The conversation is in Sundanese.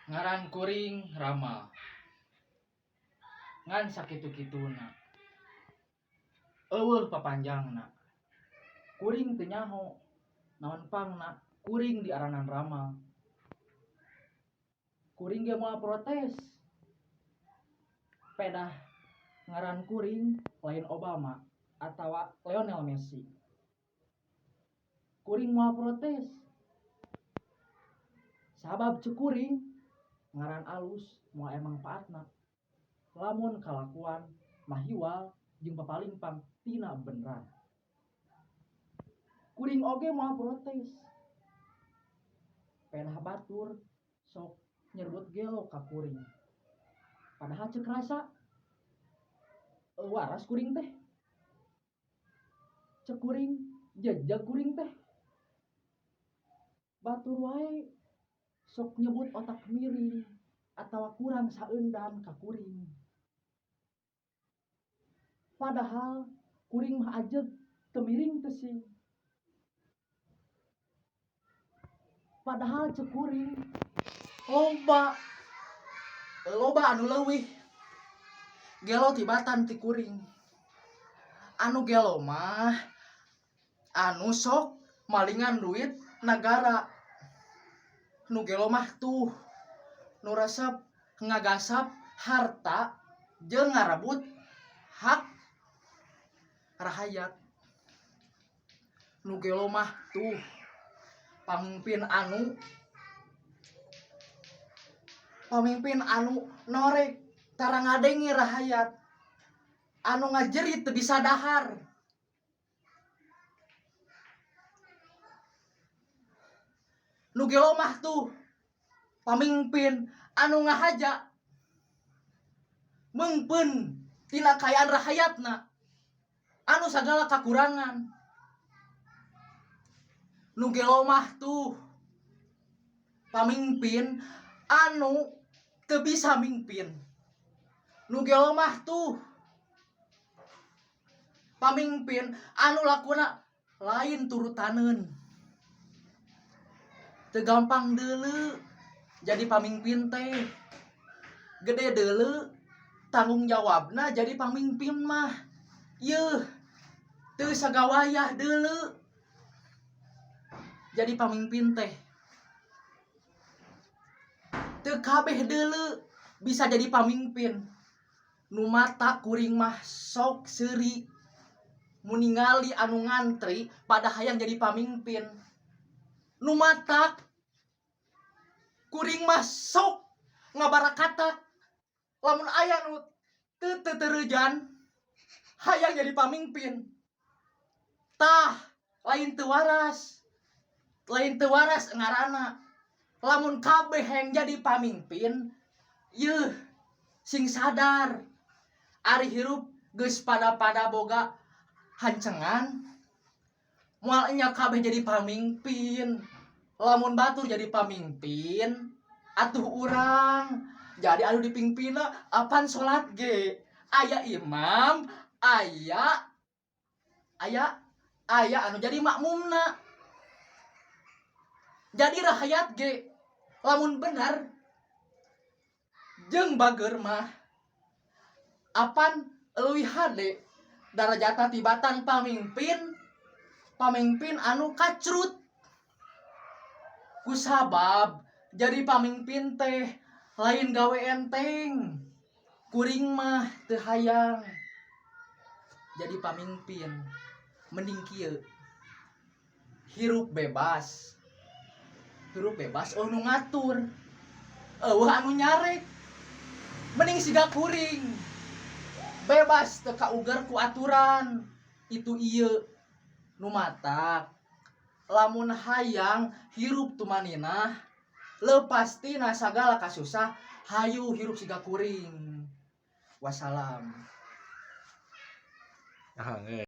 Ngaran kuring Rama. Ngan sakitu-kituna. Eueuh papanjangna. Kuring teu nyaho naon pangna kuring diaranan Rama. Kuring ge moal protes. Pedah ngaran kuring lain Obama atawa Lionel Messi. Kuring moal protes. Sabab ceuk kuring ngaran alus moal aya mangpaatna lamun kalakuan mahiwal jeung papalingpang tina beneran. Kuring oge moal protes. Pedah batur sok nyebut gelo ka kuring. Padahal ceuk rasa waras kuring teh. Ceuk kuring jejeg kuring teh. Batur wae sok nyebut otak miring atawa kurang saeundan ka kuring. Padahal kuring mah ajeg teu miring teu sing. Padahal ceuk kuring loba loba anu leuwih gelo tibatan ti kuring. Anu gelo mah anu sok malingan duit nagara. Nu gelo mah tuh nu resep ngagasap harta jeung ngarebut hak rahayat. Nu gelo mah tuh pamimpin anu norek tara ngadenge rahayat, anu ngajerit teu bisa dahar. Nu gelo mah tuh pamimpin anu ngahaja meungpeun tina kaayaan rahayatna anu sagala kakurangan. Nu gelo mah tuh pamimpin anu teu bisa mingpin. Nu gelo mah tuh pamimpin anu lakuna lain turutaneun. Teu gampang deuleu jadi pamimpin teh. Gede deuleu tanggung jawabna jadi pamimpin mah. Yeuh teu sagawayah deuleu jadi pamimpin teh. Teu kabeh deuleu bisa jadi pamimpin. Nu mata kuring mah sok seuri mun ningali anu ngantri pada hayang jadi pamimpin. Nu matak kuring mah sok ngabarakatak lamun aya nu teu teurejan hayang jadi pamimpin. Tah lain teu waras, lain teu waras ngaranna. Lamun kabeh hayang jadi pamimpin, yeuh sing sadar ari hirup geus pada-pada boga hancengan. Moal nya kabeh jadi pamimpin. Lamun batur jadi pamimpin atuh urang jadi anu dipimpinna apan salat ge aya imam, aya aya aya anu jadi makmumna. Jadi rahayat ge lamun bener jeung bager mah apan leuwih hade darajatna tibatan pamimpin, pamimpin anu kacrut. Kusabab jadi pamimpin teh lain gawe enteng. Kuring mah teu hayang jadi pamimpin, mending kieu hirup bebas. Hirup bebas eueuh nu ngatur, eueuh anu nyarek. Mending siga kuring bebas teu kauger ku aturan. Itu ieu nu matak lamun hayang hirup tumaninah leupas tina sagala kasusah, hayu hirup siga kuring. Wassalam. Ah, geus.